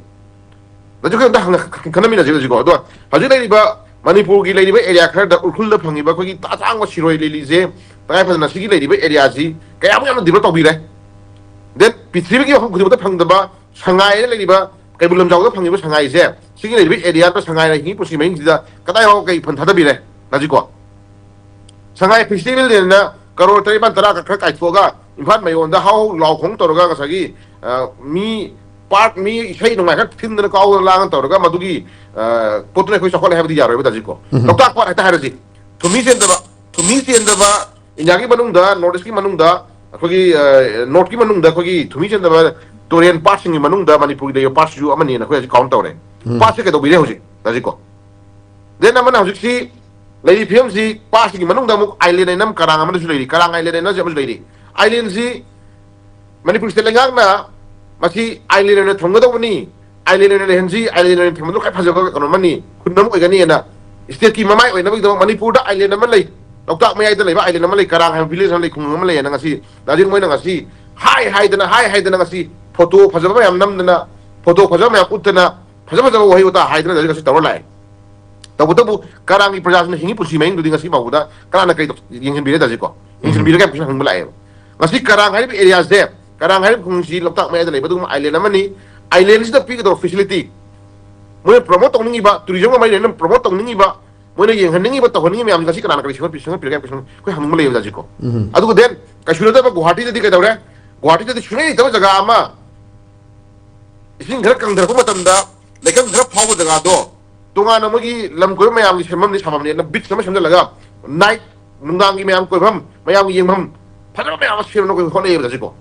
ꯅꯠꯇ꯭ꯔꯒ ꯑꯝꯇ ꯍꯪꯅ-, ꯈꯟꯅꯃꯤꯟꯅꯁꯤ ꯍꯧꯖꯤꯛꯀꯣ꯫ ꯑꯗꯣ ꯍꯧꯖꯤꯛ ꯂꯩꯔꯤꯕ ꯃꯅꯤꯄꯨꯔꯒꯤ ꯂꯩꯔꯤꯕ ꯑꯦꯔꯤꯌꯥ ꯈꯔꯗ ꯎꯈ꯭ꯔꯨꯜꯗ ꯐꯪꯉꯤꯕ ꯑꯩꯈꯣꯏꯒꯤ ꯑꯇꯥꯡꯕ ꯁꯤꯔꯣꯏ ꯂꯤꯂꯤꯁꯦ ꯇꯉꯥꯏ ꯐꯗꯅ ꯁꯤꯒꯤ ꯂꯩꯔꯤꯕ ꯑꯦꯔꯤꯌꯥꯁꯤ ꯀꯌꯥꯃꯨꯛ ꯌꯥꯝꯅ ꯗꯤꯕꯂꯞ ꯇꯧꯕꯤꯔꯦ꯫ ꯗꯦꯟ ꯄ꯭ꯔꯤꯊꯤꯕꯤꯒꯤ ꯃꯐꯝ ꯈꯨꯗꯤꯡꯃꯛꯇ ꯐꯪꯗꯕ ꯁꯉꯥꯏꯗ ꯂꯩꯔꯤꯕ, ꯀꯩꯕꯨꯜ ꯂꯝꯖꯥꯎꯗ ꯐꯪꯉꯤꯕ ꯁꯉꯥꯏꯁꯦ ꯁꯤꯒꯤ ꯂꯩꯔꯤꯕ ꯑꯦꯔꯤꯌꯥꯗ ꯁꯉꯥꯏꯅ ꯍꯤꯡꯉꯤ ꯄꯨꯟꯁꯤ ꯃꯍꯤꯡꯁꯤꯗ ꯀꯗꯥꯏ ꯐꯥꯎꯕ ꯀꯩ ꯐꯟ ꯊꯥꯗꯕꯤꯔꯦ ꯍꯧꯖꯤꯛꯀꯣ? ꯁꯉꯥꯏ ꯐꯦꯁꯇꯤꯚꯦꯜꯅꯦꯅ ꯀꯔꯣꯔ ꯇꯔꯦꯠ ꯅꯤꯄꯥꯜ ꯇꯔꯥ ꯈꯔ ꯀꯥꯏꯊꯣꯛꯑꯒ ꯏꯝꯐꯥꯜ ꯃꯌꯣꯟꯗ ꯍꯥꯎ ꯍꯥꯎ ꯂꯥꯎ ꯈꯣꯡ ꯇꯧꯔꯒ ꯉꯁꯥꯏꯒꯤ, ꯑ, ꯃꯤ ꯄꯥꯔꯠ, ꯃꯤ ꯏꯁꯩ ꯅꯣꯡꯃꯥꯏ ꯈꯔ ꯊꯤꯟꯗꯅ ꯀꯥꯎꯗꯅ ꯂꯥꯡꯗꯅ ꯇꯧꯔꯒ ꯃꯗꯨꯒꯤ, ꯑ, ꯄꯣꯠꯇꯨꯅ ꯑꯩꯈꯣꯏ ꯆꯥꯎꯈꯠꯂꯦ ꯍꯥꯏꯕꯗꯤ ꯌꯥꯔꯣꯏꯕ ꯇꯥꯖꯤꯠꯀꯣ꯫ ꯎꯝ꯫ ꯂꯣꯛꯇꯥꯛ ꯄꯥꯠ ꯍꯦꯛꯇ ꯍꯥꯏꯔꯁꯤ, ꯊꯨꯝꯃꯤ ꯆꯦꯟꯗꯕ, ꯊꯨꯝꯃꯤ ꯆꯦꯟꯗꯕ ꯏꯟꯗꯤꯌꯥꯒꯤ ꯃꯅꯨꯡꯗ, ꯅꯣꯔꯠ ꯏꯁꯀꯤ ꯃꯅꯨꯡꯗ ꯑꯩꯈꯣꯏꯒꯤ, ꯑ, ꯅꯣꯔꯠꯀꯤ ꯃꯅꯨꯡꯗ ꯑꯩꯈꯣꯏꯒꯤ ꯊꯨꯝꯃꯤ ꯆꯦꯟꯗꯕ ꯇꯨꯔꯦꯟ ꯄꯥꯠꯁꯤꯡꯒꯤ ꯃꯅꯨꯡꯗ ꯃꯅꯤꯄꯨꯔꯒꯤ ꯂꯩꯕ ꯄꯥꯠꯁꯤꯁꯨ ꯑꯃꯅꯤꯅ ꯑꯩꯈꯣꯏ ꯍꯧꯖꯤꯛ ꯀꯥꯎꯟ ꯇꯧꯔꯦ꯫ ꯎꯝ꯫ ꯄꯥꯠꯁꯦ ꯀꯩꯗꯧꯕꯤꯔꯦ ꯍꯧꯖꯤꯛ ꯇꯥꯖꯤꯠꯀꯣ? ꯗꯦꯟ ꯑꯃꯅ ꯍꯧꯖꯤꯛꯁꯤ ꯂꯩꯔꯤ ꯐꯤꯕꯝꯁꯤ ꯄꯥꯠꯁꯤꯒꯤ ꯃꯅꯨꯡꯗ ꯑꯃꯨꯛ ꯑꯥꯏꯂꯦꯟ ꯍꯥꯏꯅ ꯑꯃ ꯀꯔꯥꯡ ꯑꯃꯁꯨ ꯂꯩꯔꯤ꯫ ꯀꯔꯥꯡ ꯑꯥꯏꯂꯦꯟ ꯍꯥꯏꯅ ꯑꯃꯁꯨ ꯂꯩꯔꯤ꯫ ꯑꯥꯏꯂꯦꯟꯁꯤ ꯃꯅꯤꯄꯨꯔ ꯁ꯭ꯇꯦꯠ ꯂꯩꯉꯥꯛꯅ ꯃꯁꯤ ꯑꯥꯏꯂꯦꯟ ꯑꯣꯏꯅ ꯊꯝꯒꯗꯧꯕꯅꯤ, ꯑꯥꯏꯂꯦꯟ ꯑꯣꯏꯅ ꯂꯩꯍꯟꯁꯤ, ꯑꯥꯏꯂꯦꯟ ꯑꯣꯏꯅ ꯊꯝꯕꯗꯨ ꯈ꯭ꯋꯥꯏ ꯐꯖꯕ ꯀꯩꯅꯣ ꯑꯃꯅꯤ, ꯈꯨꯟ ꯑꯃ ꯑꯣꯏꯒꯅꯤꯅ ꯁ꯭ꯇꯦꯠꯀꯤ ꯃꯃꯥꯏ ꯑꯣꯏꯅꯕꯒꯤꯗꯃꯛ ꯃꯅꯤꯄꯨꯔꯗ ꯑꯥꯏꯂꯦꯟ ꯑꯃ ꯂꯩ, ꯂꯣꯛꯇꯥꯛ ꯃꯌꯥꯏꯗ ꯂꯩꯕ ꯑꯥꯏꯂꯦꯟ ꯑꯃ ꯂꯩ, ꯀꯔꯥꯡ ꯍꯥꯏꯕ ꯚꯤꯂꯦꯖ ꯑꯃ ꯂꯩ, ꯈꯨꯡꯒꯪ ꯑꯃ ꯂꯩꯌꯦꯅ ꯉꯁꯤ ꯗꯥꯖꯤꯠ ꯃꯣꯏꯅ ꯉꯁꯤ ꯍꯥꯏ ꯍꯥꯏꯗꯅ, ꯍꯥꯏ ꯍꯥꯏꯗꯅ ꯉꯁꯤ ꯐꯣꯇꯣ ꯐꯖꯕ ꯃꯌꯥꯝ ꯅꯝꯗꯅ, ꯐꯣꯇꯣ ꯐꯖꯕ ꯃꯌꯥꯝ ꯎꯠꯇꯅ, ꯐꯖ ꯐꯖꯕ ꯋꯥꯍꯩ ꯋꯥꯇꯥ ꯍꯥꯏꯗꯅ ꯗꯥꯖꯤꯠ ꯉꯁꯤ ꯇꯧꯔ ꯂꯥꯛꯑꯦ꯫ ꯇꯧꯕꯇꯕꯨ ꯀꯔꯥꯡꯒꯤ ꯄ꯭ꯔꯖꯥꯁꯤꯡꯅ ꯍꯤꯡꯉꯤ ꯄꯨꯟꯁꯤ ꯃꯍꯤꯡꯗꯨꯗꯤ ꯉꯁꯤ ꯐꯥꯎꯕꯗ ꯀꯅꯥꯅ ꯀꯔꯤ ꯇꯧ-, ꯌꯦꯡꯁꯤꯟꯕꯤꯔꯦ ꯇꯥꯖꯤꯠꯀꯣ? ꯌꯦꯡꯁꯤꯟꯕꯤꯔꯒ ꯍꯥꯏꯕ ꯀꯣꯏꯁꯟ ꯍꯪꯕ ꯂꯥꯛꯑꯦꯕ꯫ ꯉꯁꯤ ꯀꯔꯥꯡ ꯍꯥꯏꯔꯤꯕ ꯑꯦꯔꯤꯌꯥꯁꯦ, ꯀꯔꯥꯡ ꯍꯥꯏꯔꯤꯕ ꯈꯨꯡꯒꯪꯁꯤ ꯂꯣꯛꯇꯥꯛ ꯃꯌꯥꯏꯗ ꯂꯩꯕ ꯑꯗꯨꯒꯨꯝꯕ ꯑꯥꯏꯂꯦꯟ ꯑꯃꯅꯤ꯫ ꯑꯥꯏꯂꯦꯟꯁꯤꯗ ꯄꯤꯒꯗꯧꯕ ꯐꯦꯁꯤꯂꯤꯇꯤ, ꯃꯣꯏꯅ ꯄ꯭ꯔꯣꯃꯣꯠ ꯇꯧꯅꯤꯡꯉꯤꯕ, ꯇꯨꯔꯤꯖꯝꯒ ꯃꯔꯤ ꯂꯩꯅꯅ ꯄ꯭ꯔꯣꯃꯣꯠ ꯇꯧꯅꯤꯡꯉꯤꯕ ꯃꯣꯏꯅ ꯌꯦꯡꯍꯟꯅꯤꯡꯉꯤꯕ, ꯇꯧꯍꯟꯅꯤꯡꯉꯤꯕ ꯃꯌꯥꯝꯁꯦ ꯉꯁꯤ ꯀꯅꯥꯅ ꯀꯔꯤ ꯁꯦꯝꯒꯠꯄꯤ-, ꯁꯦꯝꯒꯠꯄꯤꯔꯒꯦ ꯍꯥꯏꯕ ꯀꯣꯏꯁꯟ ꯑꯩꯈꯣꯏ ꯍꯪꯅꯤꯡꯕ ꯂꯩꯌꯦꯕ ꯍꯧꯖꯤꯛꯀꯣ꯫ ꯎꯝ꯫ ꯑꯗꯨꯒ then ꯀꯩꯁꯨ ꯅꯠꯇꯕ ꯒꯨꯍꯥꯇꯤꯗꯗꯤ ꯀꯩꯗꯧꯔꯦ? ꯒꯨꯍꯥꯇꯤꯗꯗꯤ ꯁꯨꯡꯂꯩ ꯂꯩꯇꯕ ꯖꯒꯥ ꯑꯃ, ꯏꯁꯤꯡ ꯈꯔ ꯀꯪꯊꯔꯛꯄ ꯃꯇꯝꯗ ꯂꯩꯀꯪ ꯈꯔ ꯐꯥꯎꯕ ꯖꯒꯥꯗꯣ ꯇꯣꯉꯥꯟꯅ ꯃꯣꯏꯒꯤ ꯂꯝ ꯀꯣꯏꯕ ꯃꯌꯥꯝꯒꯤ ꯁꯦꯝꯐꯝꯅꯤ ꯁꯥꯐꯝꯅꯦꯅ ꯕꯤꯠꯁ ꯑꯃ ꯁꯦꯝꯖꯤꯜꯂꯒ, ꯅꯥꯏꯠ, ꯅꯨꯡꯗꯥꯡꯒꯤ ꯃꯌꯥꯝ ꯀꯣꯏꯐꯝ, ꯃꯌꯥꯝꯒꯤ ꯌꯦꯡꯐꯝ ꯐꯖꯕ ꯃꯌꯥꯝ ꯑꯃ ꯁꯦꯝꯅꯕ ꯑꯩꯈꯣꯏ ꯍꯣꯠꯅꯩꯌꯦꯕ ꯍꯧꯖꯤꯛꯀꯣ꯫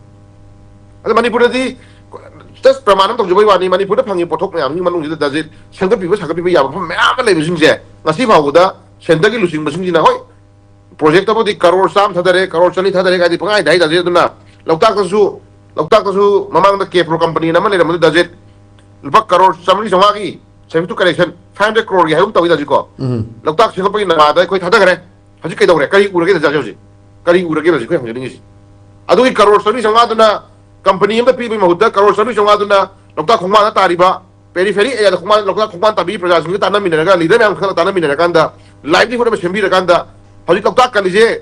ꯑꯗꯣ ꯃꯅꯤꯄꯨꯔꯗꯗꯤ just ꯄ꯭ꯔꯃꯥꯟ ꯑꯃ ꯇꯧꯖꯕꯩ ꯋꯥꯅꯤ, ꯃꯅꯤꯄꯨꯔꯗ ꯐꯪꯉꯤꯕ ꯄꯣꯠꯊꯣꯛ ꯃꯌꯥꯝꯒꯤ ꯃꯅꯨꯡꯁꯤꯗ ꯗꯖꯤꯠ ꯁꯦꯝꯒꯠꯄꯤꯕ ꯁꯥꯒꯠꯄꯤꯕ ꯌꯥꯕ ꯃꯐꯝ ꯃꯌꯥꯝ ꯑꯃ ꯂꯩꯕꯁꯤꯡꯁꯦ ꯉꯁꯤ ꯐꯥꯎꯕꯗ ꯁꯦꯟꯇꯔꯒꯤ ꯂꯨꯆꯤꯡꯕꯁꯤꯡꯁꯤꯅ, ꯍꯣꯏ, ꯄ꯭ꯔꯣꯖꯦꯛꯇꯕꯨꯗꯤ ꯀꯔꯣꯔ ꯆꯥꯝꯃ ꯊꯥꯗꯔꯦ, ꯀꯔꯣꯔ ꯆꯅꯤ ꯊꯥꯗꯔꯦ ꯀꯥꯏꯗꯤ ꯄꯪꯍꯥꯏꯗ ꯍꯥꯏ ꯗꯖꯤꯠ꯫ ꯑꯗꯨꯅ ꯂꯣꯛꯇꯥꯛꯇꯁꯨ, ꯂꯣꯛꯇꯥꯛꯇꯁꯨ ꯃꯃꯥꯡꯗ ꯀꯦꯄ꯭ꯔꯣ ꯀꯝꯄꯅꯤꯅ ꯑꯃ ꯂꯩꯔꯝꯕꯗꯨ ꯗꯖꯤꯠ ꯂꯨꯄꯥ ꯀꯔꯣꯔ ꯆꯥꯃꯔꯤ ꯆꯥꯝꯃꯉꯥꯒꯤ ꯁꯦꯐ ꯇꯨ ꯀꯔꯦꯛꯁꯟ, ꯐꯥꯏꯚ ꯍꯟꯗ꯭ꯔꯦꯠ ꯀ꯭ꯔꯣꯔꯒꯤ ꯍꯥꯏꯒꯨꯝ ꯇꯧꯏ ꯗꯖꯤꯠꯀꯣ꯫ ꯎꯝ꯫ ꯂꯣꯛꯇꯥꯛ ꯁꯦꯝꯒꯠꯄꯒꯤ ꯅꯃꯥꯗ ꯑꯩꯈꯣꯏ ꯊꯥꯗꯈ꯭ꯔꯦ꯫ ꯍꯧꯖꯤꯛ ꯀꯩꯗꯧꯔꯦ? ꯀꯔꯤ ꯎꯔꯒꯦ ꯗꯖꯤꯠ ꯍꯧꯖꯤꯛ? ꯀꯔꯤ ꯎꯔꯒꯦ ꯍꯧꯖꯤꯛ ꯑꯩꯈꯣꯏ ꯍꯪꯖꯅꯤꯡꯉꯤꯁꯤ? ꯑꯗꯨꯒꯤ ꯀꯔꯣꯔ ꯆꯥꯃꯔꯤ ꯆꯥꯝꯃꯉꯥꯗꯨꯅ ꯀꯝꯄꯅꯤ ꯑꯃꯗ ꯄꯤꯕꯒꯤ ꯃꯍꯨꯠꯇ ꯀꯔꯣꯔ ꯆꯥꯃꯔꯤ ꯆꯥꯝꯃꯉꯥꯗꯨꯅ ꯂꯣꯛꯇꯥꯛ ꯈꯣꯡꯕꯥꯟꯗ ꯇꯥꯔꯤꯕ ꯄꯦꯔꯤꯐꯦꯔꯤ ꯑꯦꯔꯤꯌꯥꯗ ꯈꯣꯡꯕꯥꯟ, ꯂꯣꯛꯇꯥꯛ ꯈꯣꯡꯕꯥꯟ ꯇꯥꯕꯤꯒꯤ ꯄ꯭ꯔꯖꯥꯁꯤꯡꯒ ꯇꯥꯟꯅꯃꯤꯟꯅꯔꯒ, ꯂꯤꯗꯔ ꯃꯌꯥꯝ ꯈꯔꯒ ꯇꯥꯟꯅꯃꯤꯟꯅꯔꯀꯥꯟꯗ ꯂꯥꯏꯚꯂꯤꯍꯨꯗ ꯑꯃ ꯁꯦꯝꯕꯤꯔꯀꯥꯟꯗ, ꯍꯧꯖꯤꯛ ꯂꯣꯛꯇꯥꯛ ꯀꯜꯂꯤꯁꯦ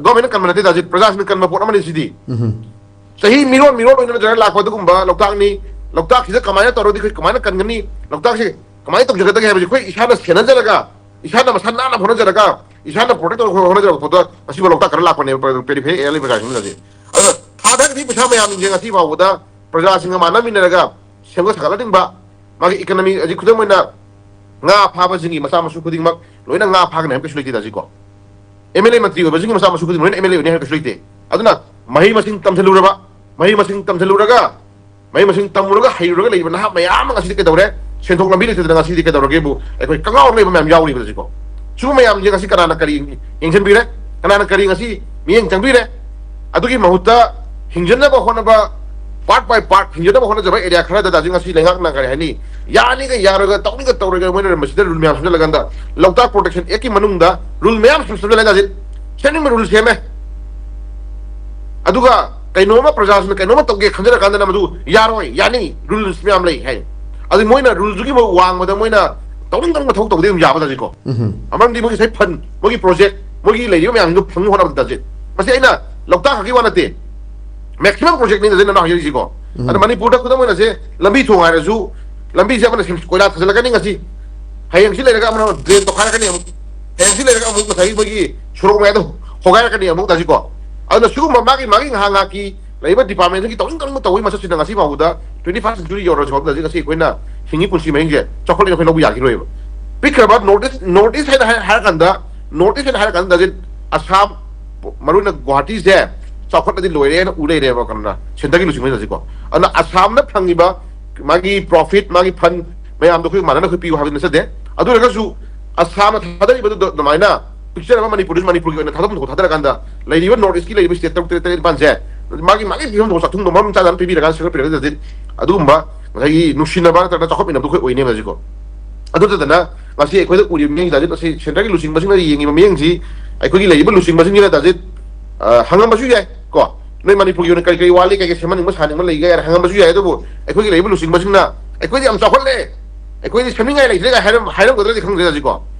ꯒꯣꯔꯃꯦꯟꯅ ꯀꯟꯕ ꯅꯠꯇꯦ ꯗꯖꯤꯠ, ꯄ꯭ꯔꯖꯥꯁꯤꯡꯅ ꯀꯟꯕ ꯄꯣꯠ ꯑꯃꯅꯤ ꯁꯤꯗꯤ꯫ ꯎꯝ꯫ ꯆꯍꯤ ꯃꯤꯔꯣꯟ ꯃꯤꯔꯣꯟ ꯑꯣꯏꯅ ꯂꯩꯔ ꯂꯥꯛꯄ ꯑꯗꯨꯒꯨꯝꯕ ꯂꯣꯛꯇꯥꯛꯅꯤ꯫ ꯂꯣꯛꯇꯥꯛꯁꯤꯗ ꯀꯃꯥꯏꯅ ꯇꯧꯔꯗꯤ ꯑꯩꯈꯣꯏ ꯀꯃꯥꯏꯅ ꯀꯟꯒꯅꯤ? ꯂꯣꯛꯇꯥꯛꯁꯦ ꯀꯃꯥꯏꯅ ꯇꯧꯖꯒꯗꯒꯦ ꯍꯥꯏꯕꯁꯦ ꯑꯩꯈꯣꯏ ꯏꯁꯥꯅ ꯁꯦꯟꯅꯖꯔꯒ, ꯏꯁꯥꯅ ꯃꯁꯥ ꯅꯥꯟꯅ ꯍꯣꯠꯅꯖꯔꯒ, ꯏꯁꯥꯅ ꯄ꯭ꯔꯣꯇꯦꯛ ꯇꯧꯔꯒ ꯍꯣꯠꯅꯖꯔꯛꯄ ꯄꯣꯠꯇ ꯉꯁꯤꯐꯥꯎ ꯂꯣꯛꯇꯥꯛ ꯀꯟꯅ ꯂꯥꯛꯄꯅꯦꯕ, ꯄꯦꯔꯤꯐꯦꯔꯤ ꯑꯦꯔꯤꯌꯥ ꯂꯩꯕ ꯖꯒꯥꯁꯤꯡꯗꯨꯗꯗꯤ꯫ ꯑꯗꯨꯅ ꯊꯥꯗꯔꯤꯕ ꯄꯩꯁꯥ ꯃꯌꯥꯝꯁꯤꯡꯁꯦ ꯉꯁꯤ ꯐꯥꯎꯕꯗ ꯄ꯭ꯔꯖꯥꯁꯤꯡꯒ ꯃꯥꯟꯅꯃꯤꯟꯅꯔꯒ ꯁꯦꯝꯒꯠ ꯁꯥꯒꯠꯍꯟꯅꯤꯡꯕ, ꯃꯥꯒꯤ ꯏꯀꯅꯃꯤ, ꯍꯧꯖꯤꯛ ꯈꯨꯗꯝ ꯑꯣꯏꯅ ꯉꯥ ꯐꯥꯕꯁꯤꯡꯒꯤ ꯃꯆꯥ ꯃꯁꯨ ꯈꯨꯗꯤꯡꯃꯛ ꯂꯣꯏꯅ ꯉꯥ ꯐꯥꯒꯅꯤ ꯍꯥꯏꯕ ꯀꯩꯁꯨ ꯂꯩꯇꯦ ꯗꯖꯤꯠꯀꯣ꯫ ꯑꯦꯝ ꯑꯦꯜ ꯑꯦ ꯃꯟꯇ꯭ꯔꯤ ꯑꯣꯏꯕꯁꯤꯡꯒꯤ ꯃꯆꯥ ꯃꯁꯨ ꯈꯨꯗꯤꯡꯃꯛ ꯂꯣꯏꯅ ꯑꯦꯝ ꯑꯦꯜ ꯑꯦ ꯑꯣꯏꯅꯤ ꯍꯥꯏꯕ ꯀꯩꯁꯨ ꯂꯩꯇꯦ꯫ ꯑꯗꯨꯅ ꯃꯍꯩ ꯃꯁꯤꯡ ꯇꯝꯁꯤꯜꯂꯨꯔꯕ, ꯃꯍꯩ ꯃꯁꯤꯡ ꯇꯝꯁꯤꯜꯂꯨꯔꯒ, ꯃꯍꯩ ꯃꯁꯤꯡ ꯇꯝꯃꯨꯔꯒ ꯍꯩꯔꯨꯔꯒ ꯂꯩꯕ ꯅꯍꯥ ꯃꯌꯥꯝ ꯑꯃ ꯉꯁꯤꯗꯤ ꯀꯩꯗꯧꯔꯦ? ꯁꯦꯟꯊꯣꯛ ꯂꯝꯕꯤ ꯂꯩꯇꯗꯅ ꯉꯁꯤꯗꯤ ꯀꯩꯗꯧꯔꯒꯦꯕꯨ ꯑꯩꯈꯣꯏ ꯀꯪꯉꯥꯎ ꯂꯩꯕ ꯃꯌꯥꯝ ꯌꯥꯎꯔꯤꯕ ꯍꯧꯖꯤꯛꯀꯣ꯫ ꯁꯤꯒꯨꯝꯕ ꯃꯌꯥꯝꯁꯦ ꯉꯁꯤ ꯀꯅꯥꯅ ꯀꯔꯤ ꯌꯦꯡꯁꯤꯟꯕꯤꯔꯦ? ꯀꯅꯥꯅ ꯀꯔꯤ ꯉꯁꯤ ꯃꯤꯠꯌꯦꯡ ꯆꯪꯕꯤꯔꯦ? ꯑꯗꯨꯒꯤ ꯃꯍꯨꯠꯇ ꯍꯤꯡꯖꯅꯕ ꯍꯣꯠꯅꯕ, part by part ꯍꯤꯡꯖꯅꯕ ꯍꯣꯠꯅꯖꯕ ꯑꯦꯔꯤꯌꯥ ꯈꯔꯗ ꯍꯧꯖꯤꯛ ꯉꯁꯤ ꯂꯩꯉꯥꯛꯅ ꯀꯔꯤ ꯍꯥꯏꯅꯤ, ꯌꯥꯅꯤꯒ ꯌꯥꯔꯣꯏꯒ, ꯇꯧꯅꯤꯒ ꯇꯧꯔꯣꯏꯒ ꯃꯣꯏꯅ ꯃꯁꯤꯗ ꯔꯨꯜ ꯃꯌꯥꯝ ꯁꯦꯝꯖꯤꯜꯂꯀꯥꯟꯗ ꯂꯣꯛꯇꯥꯛ ꯄ꯭ꯔꯣꯇꯦꯛꯁꯟ ꯑꯦꯛꯀꯤ ꯃꯅꯨꯡꯗ ꯔꯨꯜ ꯃꯌꯥꯝ ꯁꯦꯝꯖꯤꯜꯂꯦ ꯍꯧꯖꯤꯛ꯫ ꯁꯦꯝꯅꯤꯡꯕ ꯔꯨꯜ ꯁꯦꯝꯃꯦ꯫ ꯑꯗꯨꯒ ꯀꯩꯅꯣꯝꯃ ꯄ꯭ꯔꯖꯥꯁꯤꯡꯅ ꯀꯩꯅꯣꯝꯃ ꯇꯧꯒꯦ ꯈꯟꯖꯔꯀꯥꯟꯗꯅ ꯃꯗꯨ ꯌꯥꯔꯣꯏ, ꯌꯥꯅꯤ, ꯔꯨꯜꯁ ꯃꯌꯥꯝ ꯂꯩ ꯍꯥꯏ꯫ ꯑꯗꯨ ꯃꯣꯏꯅ ꯔꯨꯜꯗꯨꯒꯤ ꯋꯥꯡꯃꯗ ꯃꯣꯏꯅ ꯇꯧꯅꯤꯡ ꯇꯧꯅꯤꯡꯕ ꯊꯕꯛ ꯇꯧꯕꯗꯤ ꯑꯗꯨꯝ ꯌꯥꯕ ꯖꯥꯠꯅꯤꯀꯣ꯫ ꯎꯝ꯫ ꯃꯔꯝꯗꯤ ꯃꯣꯏꯒꯤ ꯉꯁꯥꯏ ꯐꯟ, ꯃꯣꯏꯒꯤ ꯄ꯭ꯔꯣꯖꯦꯛ, ꯃꯣꯏꯒꯤ ꯂꯩꯔꯤꯕ ꯃꯌꯥꯝꯁꯤꯡꯗꯨ ꯐꯪꯅꯕ ꯍꯣꯠꯅꯕꯗ ꯖꯥꯠꯁꯦ꯫ ꯃꯁꯤ ꯑꯩꯅ ꯂꯣꯛꯇꯥꯛ ꯈꯛꯀꯤ ꯋꯥ ꯅꯠꯇꯦ, ꯃꯦꯛꯁꯤꯃꯝ ꯄ꯭ꯔꯣꯖꯦꯛꯅꯤ ꯉꯁꯤ ꯅꯪꯅ ꯍꯥꯏꯖꯔꯤꯁꯤꯀꯣ꯫ ꯎꯝ꯫ ꯑꯗꯣ ꯃꯅꯤꯄꯨꯔꯗ ꯈꯨꯗꯝ ꯑꯣꯏꯅ ꯁꯦ, ꯂꯝꯕꯤ ꯊꯣꯡ ꯍꯥꯏꯔꯁꯨ, ꯂꯝꯕꯤꯁꯦ ꯑꯃꯅ ꯁꯦꯝ-, ꯀꯣꯏꯂꯥ ꯊꯥꯖꯤꯜꯂꯛꯀꯅꯤ ꯉꯁꯤ, ꯍꯌꯦꯡꯁꯤ ꯂꯩꯔꯒ ꯑꯃꯅ ꯗ꯭ꯔꯦꯟ ꯇꯧꯈꯥꯏꯔꯛꯀꯅꯤ ꯑꯃꯨꯛ, ꯍꯌꯦꯡꯁꯤ ꯂꯩꯔꯒ ꯑꯃꯨꯛ ꯉꯁꯥꯏꯒꯤ ꯑꯩꯈꯣꯏꯒꯤ ꯁꯣꯔꯣꯛ ꯃꯌꯥꯗ ꯍꯣꯒꯥꯏꯔꯛꯀꯅꯤ ꯑꯃꯨꯛ ꯇꯥꯁꯤꯀꯣ꯫ ꯑꯗꯨꯅ ꯁꯤꯒꯨꯝꯕ ꯃꯥꯒꯤ ꯃꯥꯒꯤ ꯉꯥꯏꯍꯥꯛ ꯉꯥꯏꯍꯥꯛꯀꯤ ꯂꯩꯔꯤꯕ ꯗꯤꯄꯥꯔꯠꯃꯦꯟꯗꯨꯒꯤ ꯇꯧꯅꯤꯡ ꯇꯧꯅꯤꯡꯕ ꯇꯧꯕꯒꯤ ꯃꯁꯛꯁꯤꯅ ꯉꯁꯤ ꯐꯥꯎꯕꯗ twenty first century ꯌꯧꯔꯁꯤ ꯐꯥꯎꯕꯗ ꯉꯁꯤ ꯑꯩꯈꯣꯏꯅ ꯍꯤꯡꯉꯤ ꯄꯨꯟꯁꯤ ꯃꯍꯤꯡꯁꯦ ꯆꯥꯎꯈꯠꯂꯦꯅ ꯑꯩꯈꯣꯏ ꯂꯧꯕ ꯌꯥꯈꯤꯔꯣꯏꯕ꯫ ꯄꯤꯛꯈ꯭ꯔꯕ ꯅꯣꯔꯠ ꯏꯁ, ꯅꯣꯔꯠ ꯏꯁ ꯍꯥꯏꯅ ꯍꯥꯏ- ꯍꯥꯏꯔꯀꯥꯟꯗ, ꯅꯣꯔꯠ ꯏꯁ ꯍꯥꯏꯅ ꯍꯥꯏꯔꯀꯥꯟꯗ ꯍꯧꯖꯤꯛ ꯑꯁꯥꯝ, ꯃꯔꯨ ꯑꯣꯏꯅ ꯒꯨꯋꯥꯍꯥꯇꯤꯁꯦ ꯆꯥꯎꯈꯠꯂꯗꯤ ꯂꯣꯏꯔꯦꯅ ꯎ ꯂꯩꯔꯦꯕ ꯀꯩꯅꯣꯅ, ꯁꯦꯟꯇꯔꯒꯤ ꯂꯨꯆꯤꯡꯕꯁꯤꯡꯁꯤꯀꯣ꯫ ꯑꯗꯨꯅ ꯑꯁꯥꯝꯅ ꯐꯪꯉꯤꯕ ꯃꯥꯒꯤ ꯄ꯭ꯔꯣꯐꯤꯠ, ꯃꯥꯒꯤ ꯐꯟ ꯃꯌꯥꯝꯗꯣ ꯑꯩꯈꯣꯏ ꯃꯥꯟꯅꯅ ꯑꯩꯈꯣꯏ ꯄꯤꯌꯨ ꯍꯥꯏꯕꯗꯤ ꯅꯠꯆꯗꯦ꯫ ꯑꯗꯨ ꯑꯣꯏꯔꯒꯁꯨ ꯑꯁꯥꯝꯅ ꯊꯥꯗꯔꯤꯕꯗꯨ ꯑꯗꯨꯃꯥꯏꯅ ꯄꯤꯛꯆꯔꯕ ꯃꯅꯤꯄꯨꯔꯗꯁꯨ ꯃꯅꯤꯄꯨꯔꯒꯤ ꯑꯣꯏꯅ ꯊꯥꯗꯐꯝ ꯊꯣꯛꯄ ꯊꯥꯗꯔꯀꯥꯟꯗ ꯂꯩꯔꯤꯕ ꯅꯣꯔꯠ ꯏꯁꯀꯤ ꯂꯩꯔꯤꯕ ꯁ꯭ꯇꯦꯠ ꯇꯔꯨꯛ ꯇꯔꯦꯠ ꯇꯔꯦꯠ ꯅꯤꯄꯥꯟꯁꯦ ꯃꯥꯒꯤ ꯃꯥꯒꯤ ꯐꯤꯕꯝ ꯊꯣꯛꯄ ꯆꯥꯛꯊꯨꯡꯗꯣ ꯃꯔꯝ ꯆꯥꯅ ꯄꯤꯕꯤꯔꯀꯥꯟꯗ ꯁꯦꯝꯒꯠꯄꯤꯔꯒꯗꯤ ꯑꯗꯨꯒꯨꯝꯕ ꯉꯁꯥꯏꯒꯤ ꯅꯨꯡꯁꯤꯅꯕ ꯅꯠꯇ꯭ꯔꯒ ꯆꯥꯎꯈꯠꯃꯤꯟꯅꯕꯗꯣ ꯑꯩꯈꯣꯏ ꯑꯣꯏꯅꯦꯕ ꯍꯧꯖꯤꯛꯀꯣ꯫ ꯑꯗꯨ ꯅꯠꯇꯗꯅ ꯉꯁꯤ ꯑꯩꯈꯣꯏꯗ ꯎꯔꯤꯕ ꯃꯤꯠꯌꯦꯡꯁꯦ ꯍꯧꯖꯤꯛ ꯃꯁꯤ ꯁꯦꯟꯇꯔꯒꯤ ꯂꯨꯆꯤꯡꯕꯁꯤꯡꯅ ꯌꯦꯡꯉꯤꯕ ꯃꯤꯠꯌꯦꯡꯁꯤ ꯑꯩꯈꯣꯏꯒꯤ ꯂꯩꯔꯤꯕ ꯂꯨꯆꯤꯡꯕꯁꯤꯡꯁꯤꯅ ꯇꯥꯖꯤꯠ, ꯑ, ꯍꯪꯉꯝꯕꯁꯨ ꯌꯥꯏ ꯀꯣ, ꯅꯣꯏ ꯃꯅꯤꯄꯨꯔꯒꯤ ꯑꯣꯏꯅ ꯀꯔꯤ ꯀꯔꯤ ꯋꯥꯠꯂꯤ, ꯀꯔꯤ ꯀꯔꯤ ꯁꯦꯝꯍꯟꯅꯤꯡꯕ ꯁꯥꯍꯟꯅꯤꯡꯕ ꯂꯩꯒꯦ ꯍꯥꯏꯅ ꯍꯪꯉꯝꯕꯁꯨ ꯌꯥꯏ꯫ ꯑꯗꯨꯕꯨ ꯑꯩꯈꯣꯏꯒꯤ ꯂꯩꯔꯤꯕ ꯂꯨꯆꯤꯡꯕꯁꯤꯡꯅ ꯑꯩꯈꯣꯏꯗꯤ ꯌꯥꯝ ꯆꯥꯎꯈꯠꯂꯦ, ꯑꯩꯈꯣꯏꯗꯤ ꯁꯦꯝꯅꯤꯡꯉꯥꯏ ꯂꯩꯇ꯭ꯔꯦ ꯀꯥꯏ ꯍꯥꯏꯔꯝ- ꯍꯥꯏꯔꯝꯒꯗ꯭ꯔꯗꯤ ꯈꯪꯗ꯭ꯔꯦ ꯍꯧꯖꯤꯛꯀꯣ꯫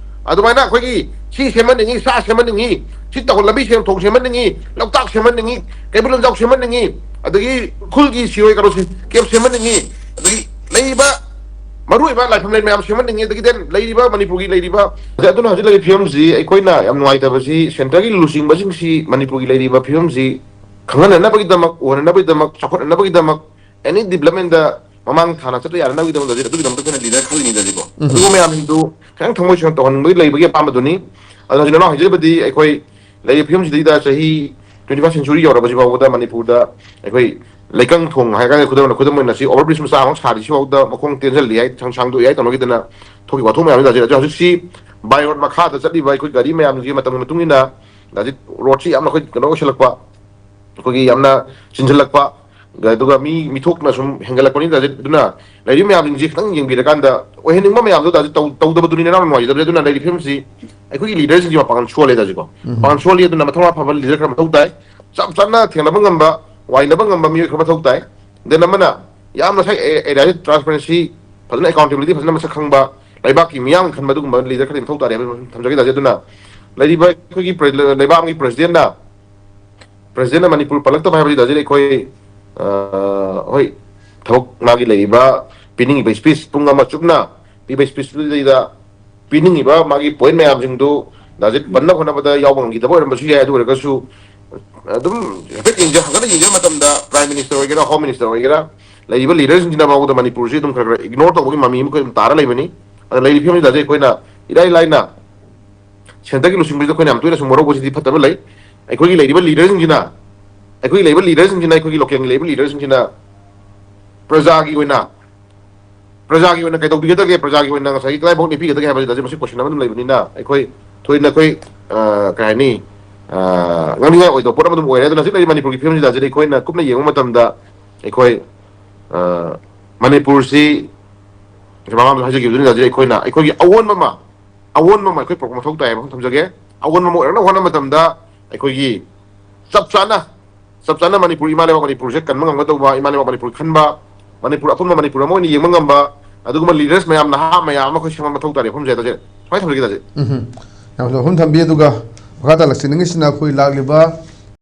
ꯑꯗꯨꯃꯥꯏꯅ ꯑꯩꯈꯣꯏꯒꯤ ꯁꯤ ꯁꯦꯝꯍꯟꯅꯤꯡꯉꯤ, ꯁꯥ ꯁꯦꯝꯍꯟꯅꯤꯡꯉꯤ, ꯁꯤ ꯇꯧꯍꯜ- ꯂꯝꯕꯤ ꯁꯦꯝ ꯊꯣꯡ ꯁꯦꯝꯍꯟꯅꯤꯡꯉꯤ, ꯂꯣꯛꯇꯥꯛ ꯁꯦꯝꯍꯟꯅꯤꯡꯉꯤ, ꯀꯩꯕꯨꯜ ꯂꯝꯖꯥꯎ ꯁꯦꯝꯍꯟꯅꯤꯡꯉꯤ, ꯑꯗꯒꯤ ꯎꯈ꯭ꯔꯨꯜꯒꯤ ꯁꯤꯔꯣꯏ ꯀꯩꯅꯣꯁꯤ ꯀꯦꯞ ꯁꯦꯝꯍꯟꯅꯤꯡꯉꯤ, ꯑꯗꯒꯤ ꯂꯩꯔꯤꯕ ꯃꯔꯨꯑꯣꯏꯕ ꯂꯥꯏꯐꯝ ꯂꯩ ꯃꯌꯥꯝ ꯁꯦꯝꯍꯟꯅꯤꯡꯉꯤ, ꯑꯗꯒꯤ then ꯂꯩꯔꯤꯕ ꯃꯅꯤꯄꯨꯔꯒꯤ ꯂꯩꯔꯤꯕ, ꯑꯗꯨꯅ ꯍꯧꯖꯤꯛ ꯂꯩꯔꯤꯕ ꯐꯤꯕꯝꯁꯤ ꯑꯩꯈꯣꯏꯅ ꯌꯥꯝ ꯅꯨꯡꯉꯥꯏꯇꯕꯁꯤ ꯁꯦꯟꯇꯔꯒꯤ ꯂꯨꯆꯤꯡꯕꯁꯤꯡꯁꯤ ꯃꯅꯤꯄꯨꯔꯒꯤ ꯂꯩꯔꯤꯕ ꯐꯤꯕꯝꯁꯤ ꯈꯪꯍꯟꯅꯅꯕꯒꯤꯗꯃꯛ, ꯎꯍꯟꯅꯅꯕꯒꯤꯗꯃꯛ, ꯆꯥꯎꯈꯠꯅꯅꯕꯒꯤꯗꯃꯛ, ꯑꯦꯅꯤ ꯗꯤꯕ꯭ꯂꯞꯃꯦꯟꯗ ꯃꯃꯥꯡ ꯊꯥꯅ ꯆꯠꯄ ꯌꯥꯅꯅꯕꯒꯤꯗꯃꯛꯇ ꯑꯗꯨꯒꯤꯗꯃꯛꯇ ꯑꯩꯈꯣꯏꯅ ꯂꯤꯗꯔ ꯈꯜꯂꯤꯅꯤꯗꯅꯀꯣ꯫ ꯎꯝ꯫ ꯑꯗꯨꯒꯨꯝꯕ ꯃꯌꯥꯝꯁꯤꯡꯗꯨ ꯈꯤꯇꯪ ꯊꯃꯣꯏ ꯁꯦꯡꯅ ꯇꯧꯍꯟꯅꯤꯡꯕꯒꯤ ꯂꯩꯕꯒꯤ ꯑꯄꯥꯝꯕꯗꯨꯅꯤ꯫ ꯑꯗꯨꯅ ꯍꯧꯖꯤꯛ ꯅꯅꯥꯎ ꯍꯥꯏꯖꯕꯗꯤ ꯑꯩꯈꯣꯏ ꯂꯩꯔꯤꯕ ꯐꯤꯕꯝꯁꯤꯗꯩꯗ ꯆꯍꯤ twenty first century ꯌꯧꯔꯕꯁꯤ ꯐꯥꯎꯕꯗ ꯃꯅꯤꯄꯨꯔꯗ ꯑꯩꯈꯣꯏ ꯂꯩꯀꯪ ꯊꯣꯡ ꯍꯥꯏꯔꯀꯥꯟꯗ ꯈꯨꯗꯝ ꯑꯣꯏꯅ, ꯈꯨꯗꯝ ꯑꯣꯏꯅ ꯁꯤ ꯑꯣꯚꯔ ꯕ꯭ꯔꯤꯖ ꯃꯆꯥ ꯑꯃ ꯁꯥꯔꯤ, ꯁꯤꯐꯥꯎꯗ ꯃꯈꯣꯡ ꯇꯦꯟꯁꯤꯜꯂꯤ ꯍꯥꯏ, ꯁꯪ-, ꯁꯥꯡꯗꯣꯛꯏ ꯍꯥꯏ ꯇꯧꯅꯈꯤꯗꯅ ꯊꯣꯛꯈꯤꯕ ꯋꯥꯊꯣꯛ ꯃꯌꯥꯝꯁꯤꯗ ꯍꯧꯖꯤꯛ, ꯍꯧꯖꯤꯛꯁꯤ ꯕꯥꯏ ꯔꯣꯗ ꯃꯈꯥꯗ ꯆꯠꯂꯤꯕ ꯑꯩꯈꯣꯏ ꯒꯥꯔꯤ ꯃꯌꯥꯝꯁꯤꯒꯤ ꯃꯇꯝꯒꯤ ꯃꯇꯨꯡ ꯏꯟꯅ ꯍꯧꯖꯤꯛ ꯔꯣꯗꯁꯤ ꯌꯥꯝꯅ ꯑꯩꯈꯣꯏ ꯀꯩꯅꯣ ꯑꯣꯏꯁꯤꯜꯂꯛꯄ, ꯑꯩꯈꯣꯏꯒꯤ ꯌꯥꯝꯅ ꯆꯤꯟꯁꯤꯜꯂꯛꯄ, ꯑꯗꯨꯒ ꯃꯤ ꯃꯤꯊꯣꯛꯅ ꯁꯨꯝ ꯍꯦꯟꯒꯠꯂꯛꯄꯅꯤꯅ ꯍꯧꯖꯤꯛ ꯑꯗꯨꯅ ꯂꯩꯔꯤꯕ ꯃꯌꯥꯝꯁꯤꯡꯁꯤ ꯈꯤꯇꯪ ꯌꯦꯡꯕꯤꯔꯀꯥꯟꯗ ꯑꯣꯏꯍꯟꯅꯤꯡꯕ ꯃꯌꯥꯝꯗꯣ ꯇꯥꯖꯤꯠ ꯇꯧ-, ꯇꯧꯗꯕꯗꯨꯅꯤ ꯅꯅꯥꯎ ꯅꯨꯡꯉꯥꯏꯖꯗꯕꯅꯤ꯫ ꯑꯗꯨꯅ ꯂꯩꯔꯤꯕ ꯐꯤꯕꯝꯁꯤ ꯑꯩꯈꯣꯏꯒꯤ ꯂꯤꯗꯔꯁꯤꯡꯁꯤ ꯃꯄꯥꯡꯒꯜ ꯁꯣꯜꯂꯦ ꯇꯥꯖꯤꯠꯀꯣ꯫ ꯎꯝ꯫ ꯃꯄꯥꯡꯒꯜ ꯁꯣꯜꯂꯤ꯫ ꯑꯗꯨꯅ ꯃꯊꯧꯅꯥ ꯐꯕ ꯂꯤꯗꯔ ꯈꯔ ꯃꯊꯧ ꯇꯥꯏ꯫ ꯆꯞ ꯆꯥꯅ ꯊꯦꯡꯅꯕ ꯉꯝꯕ, ꯋꯥꯏꯅꯕ ꯉꯝꯕ ꯃꯤꯑꯣꯏ ꯈꯔ ꯃꯊꯧ ꯇꯥꯏ꯫ Then ꯑꯃꯅ ꯌꯥꯝꯅ ꯉꯁꯥꯏ ꯑꯦ-, ꯑꯦꯔꯤꯌꯥꯁꯤ ꯇ꯭ꯔꯥꯟꯁꯄꯔꯦꯟꯁꯤ, ꯐꯖꯅ ꯑꯦꯀꯥꯎꯟꯇꯦꯕꯤꯂꯤꯇꯤ ꯐꯖꯅ ꯃꯁꯛ ꯈꯪꯕ, ꯂꯩꯕꯥꯛꯀꯤ ꯃꯤꯌꯥꯝ ꯈꯟꯕ ꯑꯗꯨꯒꯨꯝꯕ ꯂꯤꯗꯔ ꯈꯔꯗꯤ ꯃꯊꯧ ꯇꯥꯔꯦ ꯍꯥꯏꯕ ꯊꯝꯖꯒꯦ ꯇꯥꯖꯤꯠ꯫ ꯑꯗꯨꯅ ꯂꯩꯔꯤꯕ ꯑꯩꯈꯣꯏꯒꯤ ꯄ꯭ꯔ-, ꯂꯩꯕꯥꯛ ꯑꯃꯒꯤ ꯄ꯭ꯔꯁꯤꯗꯦꯟꯅ ꯄ꯭ꯔꯁꯤꯗꯦꯟꯅ ꯃꯅꯤꯄꯨꯔ ꯄꯜꯂꯛꯇꯕ ꯍꯥꯏꯕꯁꯤꯗ ꯍꯧꯖꯤꯛ ꯑꯩꯈꯣꯏ, ꯑ, ꯍꯣꯏ, ꯊꯕꯛ ꯃꯥꯒꯤ ꯂꯩꯔꯤꯕ ꯄꯤꯅꯤꯡꯉꯤꯕ ꯁ꯭ꯄꯤꯆ ꯄꯨꯡ ꯑꯃ ꯆꯨꯞꯅ ꯄꯤꯕ ꯁ꯭ꯄꯤꯆꯇꯨꯗꯩꯗ ꯄꯤꯅꯤꯡꯉꯤꯕ ꯃꯥꯒꯤ ꯄꯣꯏꯟ ꯃꯌꯥꯝꯁꯤꯡꯗꯨ ꯗꯥꯖꯤꯠ ꯄꯟꯅ ꯍꯣꯠꯅꯕꯗ ꯌꯥꯎꯕ ꯉꯝꯈꯤꯗꯕ ꯑꯣꯏꯔꯝꯕꯁꯨ ꯌꯥꯏ꯫ ꯑꯗꯨ ꯑꯣꯏꯔꯒꯁꯨ ꯑꯗꯨꯝ ꯍꯥꯏꯐꯦꯠ ꯌꯦꯡꯖ-, ꯍꯪꯒꯠꯅ ꯌꯦꯡꯖꯕ ꯃꯇꯝꯗ ꯄ꯭ꯔꯥꯏꯝ ꯃꯤꯅꯤꯁꯇꯔ ꯑꯣꯏꯒꯦꯔꯥ, ꯍꯣꯝ ꯃꯤꯅꯤꯁꯇꯔ ꯑꯣꯏꯒꯦꯔꯥ, ꯂꯩꯔꯤꯕ ꯂꯤꯗꯔꯁꯤꯡꯁꯤꯅ ꯃꯉꯣꯟꯗ ꯃꯅꯤꯄꯨꯔꯁꯤ ꯑꯗꯨꯝ ꯈꯔ ꯈꯔ ꯏꯒꯅꯣꯔ ꯇꯧꯕꯒꯤ ꯃꯃꯤ ꯑꯃ ꯑꯩꯈꯣꯏ ꯑꯗꯨꯝ ꯇꯥꯔ ꯂꯩꯕꯅꯤ꯫ ꯑꯗ ꯂꯩꯔꯤꯕ ꯐꯤꯕꯝꯁꯤꯗ ꯑꯩꯈꯣꯏꯅ ꯏꯔꯥꯏ ꯂꯥꯏꯅ ꯁꯦꯟꯇꯔꯒꯤ ꯂꯨꯆꯤꯡꯕꯁꯤꯗ ꯑꯩꯈꯣꯏꯅ ꯌꯥꯝ ꯇꯣꯏꯅ ꯁꯨꯝ ꯋꯥꯔꯧꯕꯁꯤꯗꯤ ꯐꯠꯇꯕ ꯂꯩ꯫ ꯑꯩꯈꯣꯏꯒꯤ ꯂꯩꯔꯤꯕ ꯂꯤꯗꯔꯁꯤꯡꯁꯤꯅ, ꯑꯩꯈꯣꯏꯒꯤ ꯂꯩꯔꯤꯕ ꯂꯤꯗꯔꯁꯤꯡꯁꯤꯅ, ꯑꯩꯈꯣꯏꯒꯤ ꯂꯣꯀꯦꯜꯒꯤ ꯂꯩꯔꯤꯕ ꯂꯤꯗꯔꯁꯤꯡꯁꯤꯅ ꯄ꯭ꯔꯖꯥꯒꯤ ꯑꯣꯏꯅ, ꯄ꯭ꯔꯖꯥꯒꯤ ꯑꯣꯏꯅ ꯀꯩꯗꯧꯕꯤꯒꯗꯒꯦ, ꯄ꯭ꯔꯖꯥꯒꯤ ꯑꯣꯏꯅ ꯉꯁꯥꯏꯒꯤ ꯀꯗꯥꯏꯐꯥꯎ ꯅꯦꯛꯄꯤꯒꯗꯒꯦ ꯍꯥꯏꯕꯁꯤꯗ ꯍꯧꯖꯤꯛ ꯃꯁꯤ ꯀꯣꯏꯁꯟ ꯑꯃ ꯑꯗꯨꯝ ꯂꯩꯕꯅꯤꯅ, ꯑꯩꯈꯣꯏ ꯊꯣꯏꯅ ꯑꯩꯈꯣꯏ, ꯑ, ꯀꯩ ꯍꯥꯏꯅꯤ, ꯑ, ꯉꯥꯡꯅꯤꯡꯉꯥꯏ ꯑꯣꯏꯗꯕ ꯄꯣꯠ ꯑꯃ ꯑꯗꯨꯝ ꯑꯣꯏꯔꯦ꯫ ꯑꯗꯨꯅ ꯍꯧꯖꯤꯛ ꯂꯩꯔꯤꯕ ꯃꯅꯤꯄꯨꯔꯒꯤ ꯐꯤꯕꯝꯁꯤꯗ ꯍꯧꯖꯤꯛ ꯑꯩꯈꯣꯏꯅ ꯀꯨꯞꯅ ꯌꯦꯡꯕ ꯃꯇꯝꯗ ꯑꯩꯈꯣꯏ, ꯑ, ꯃꯅꯤꯄꯨꯔꯁꯤ ꯃꯃꯥꯡꯗ ꯍꯥꯏꯖꯈꯤꯕꯗꯨꯅꯤ, ꯍꯧꯖꯤꯛ ꯑꯩꯈꯣꯏꯅ ꯑꯩꯈꯣꯏꯒꯤ ꯑꯑꯣꯟꯕ ꯑꯃ, ꯑꯑꯣꯟꯕ ꯑꯃ ꯑꯩꯈꯣꯏ ꯄꯨꯔꯛꯄ ꯃꯊꯧ ꯇꯥꯏ ꯍꯥꯏꯕ ꯑꯃ ꯊꯝꯖꯒꯦ꯫ ꯑꯑꯣꯟꯕ ꯑꯃ ꯑꯣꯏꯔꯛꯅꯕ ꯍꯣꯠꯅꯕ ꯃꯇꯝꯗ ꯑꯩꯈꯣꯏꯒꯤ ꯆꯞ ꯆꯥꯅ, ꯆꯞ ꯆꯥꯅ ꯃꯅꯤꯄꯨꯔ, ꯏꯃꯥ ꯂꯩꯕꯥꯛ ꯃꯅꯤꯄꯨꯔꯁꯦ ꯀꯟꯕ ꯉꯝꯒꯗꯧꯕ, ꯏꯃꯥ ꯂꯩꯕꯥꯛ ꯃꯅꯤꯄꯨꯔ ꯈꯟꯕ, ꯃꯅꯤꯄꯨꯔ, ꯑꯄꯨꯟꯕ ꯃꯅꯤꯄꯨꯔ ꯑꯃ ꯑꯣꯏꯅ ꯌꯦꯡꯕ ꯉꯝꯕ, ꯑꯗꯨꯒꯨꯝꯕ ꯂꯤꯗꯔꯁ ꯃꯌꯥꯝ, ꯅꯍꯥ ꯃꯌꯥꯝ ꯑꯃ ꯑꯩꯈꯣꯏ ꯁꯦꯝꯕ ꯃꯊꯧ ꯇꯥꯔꯤ ꯃꯐꯝꯁꯦ꯫ ꯁꯨꯃꯥꯏꯅ ꯊꯝꯖꯒꯦ ꯇꯥꯖꯩ꯫ ꯎꯝ꯫ ꯌꯥꯝ ꯋꯥꯐꯝ ꯊꯝꯕꯤ꯫ ꯑꯗꯨꯒ ꯃꯈꯥ ꯇꯥꯂꯛꯁꯤ ꯅꯤꯡꯁꯤꯡꯁꯤꯅ ꯑꯩꯈꯣꯏ ꯂꯥꯛꯂꯤꯕ